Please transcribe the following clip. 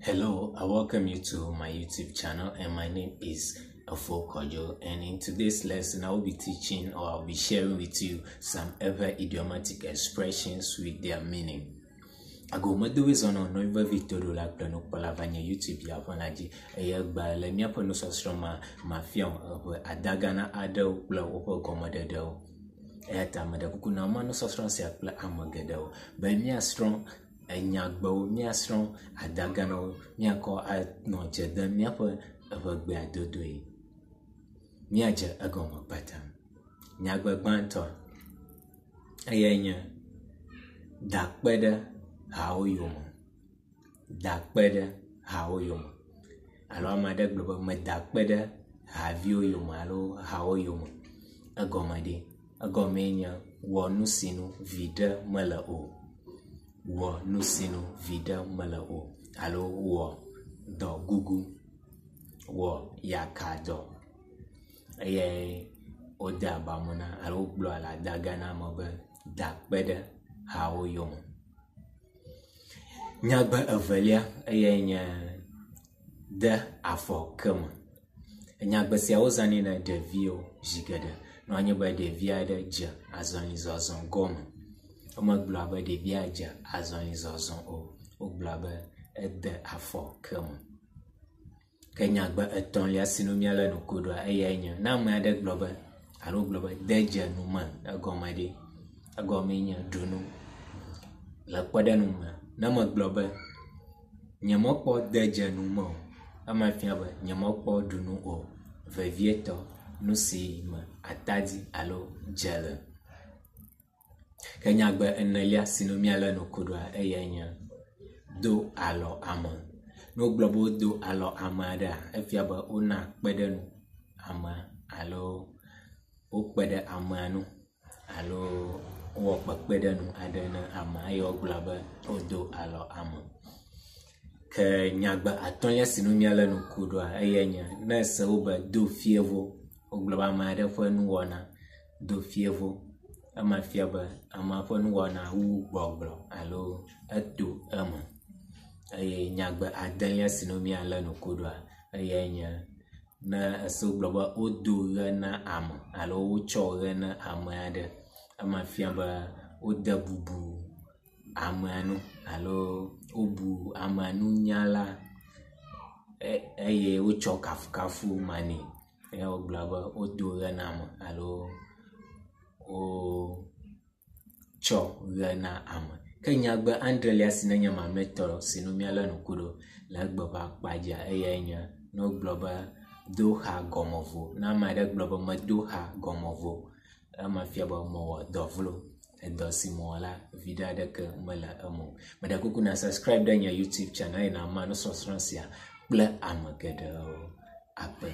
Hello, I welcome you to my YouTube channel, and my name is Afo Kojo. And in today's lesson, I will be teaching or I'll be sharing with you some Ewe idiomatic expressions with their meaning. Agomedowoe zɔnɔ nɔvi vevi toɖola kple nukpɔla va nye YouTube ya ƒe la dzi eye egbea le míaƒe nusɔsrɔ̃ mea, mafia wò eŋe adagana aɖewo kple woƒe gɔmeɖeɖewo. Eya ta meɖe kuku na wò ma nusɔsrɔ̃ sia kple ame geɖewo be míasrɔ̃ enyagbewo, míasrɔ̃ adaganawo, míakɔ anɔ dze dem míaƒe eŋegbea dodoe. Míadze egɔme kpata. Nyagbe gbãtɔ eyae nye da kpe ɖe hawo yome. Da kpe ɖe hawo yome. Alo ame aɖe gblɔ be meda kpe ɖe haviwo yome alo hawo yome. Egɔme ɖe? Egɔmee nye wɔ nu si nu viɖe mele o. Wɔ nu si nu viɖe mele o alo wɔ dɔ gugu, wɔ yakadɔ. Eyae wode aba mo na alo wogblɔ le adaga na ame be da kpe ɖe hawo yome. Nyagbe evelia eyae nye de afɔ ke me. Enyagbe sia wozãnɛ na ɖeviwo zi geɖe. Ne wòanye be ɖevi aɖe dze azɔlizɔzɔ gɔme. Womegblɔa be ɖevia dze azɔlizɔzɔ o. Wogblɔa be ede afɔ ke me. Ke nyagbe etɔ̃lia si nu míalé ŋku ɖoa eyae nye ne ame aɖe gblɔ be alo gblɔ be de dze nu me egɔme ɖe? Egɔmee nye ɖu nu. Le kpɔɖeŋu me, ne megblɔ be nyemekpɔ de dze nu me o, ema fia be nyemekpɔ ɖu nu o. Vevietɔ nu si me atadi alo dze le. Ke nyagbe enelia si nu míalé ŋku ɖoa eyae nye do alɔ ame. Ne wogblɔ be wodo alɔ ame aɖea, efia be wona kpeɖeŋu amea alo wokpe ɖe amea ŋu alo wowɔ kpekpeɖeŋu aɖe ne amea eye wogblɔ be wodo alɔ ame. Ke nyagbe atɔ̃lia si nu míalé ŋku ɖoa eyae nye ne ese wobe do fievo, wogblɔ be ame aɖe ƒe nuwɔna do fievo, ema fia be amea ƒe nuwɔna wu gbɔgblɔ alo eto eme. Eye nyagbe adelia si nu míalé ŋku ɖoa eyae nye ne ese wogblɔ be wodo ʋe na ame alo wotsɔ ʋe na ame aɖe, ema fia be wode bubu amea ŋu alo wobu amea nunyala eye wotsɔ kafukafu ma nɛ. Eye wogblɔ be wodo ʋe na ame alo wotsɔ ʋe na ame. Ke nyagbe adrelia si nenye mamlɛtɔ si nu míalé ŋku ɖo le egbe ƒe akpa dzia eyae nye ne wogblɔ be do xa gɔme vo. Ne ame aɖe gblɔ be medo xa gɔme vo, ema fia be mewɔ dɔ vlo. Edɔ si mewɔ la, viɖe aɖeke mele eme o. Meɖe kuku na subscribe ɖe nye YouTube channel eye nàma nusɔsrɔ̃ sia kple ame geɖewo. Akpe.